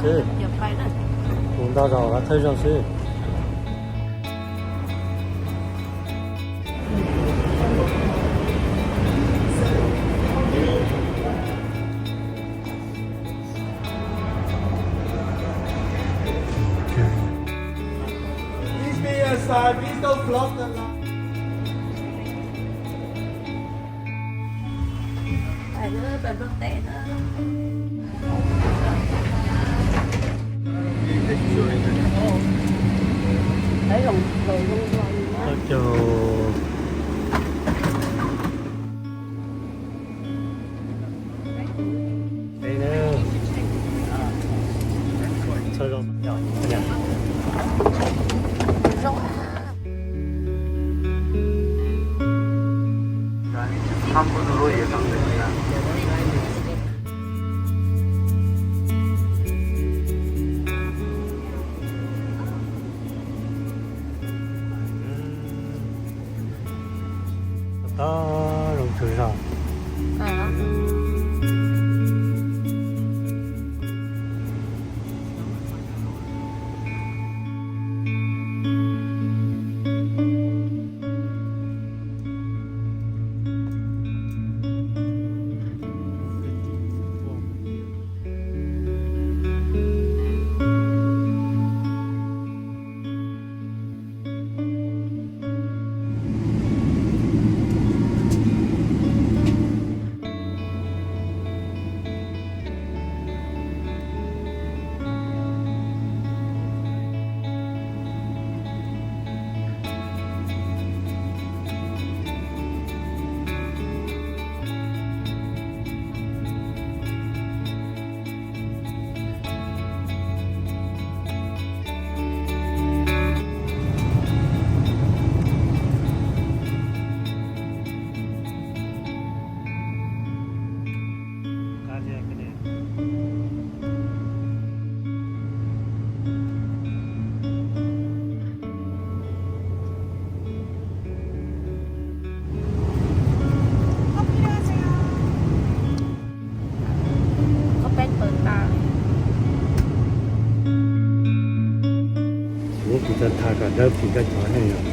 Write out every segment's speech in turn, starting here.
Mus ntau zaus los thawj zaug xwb. Please be aside, please don't block the line. Ua cas Tau zoo tshwm zog. Kuv tsis tau tham kom dawb phim koj cov ne yom.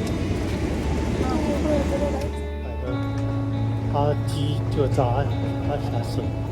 Qab tsib cuaj txog qab xya xu.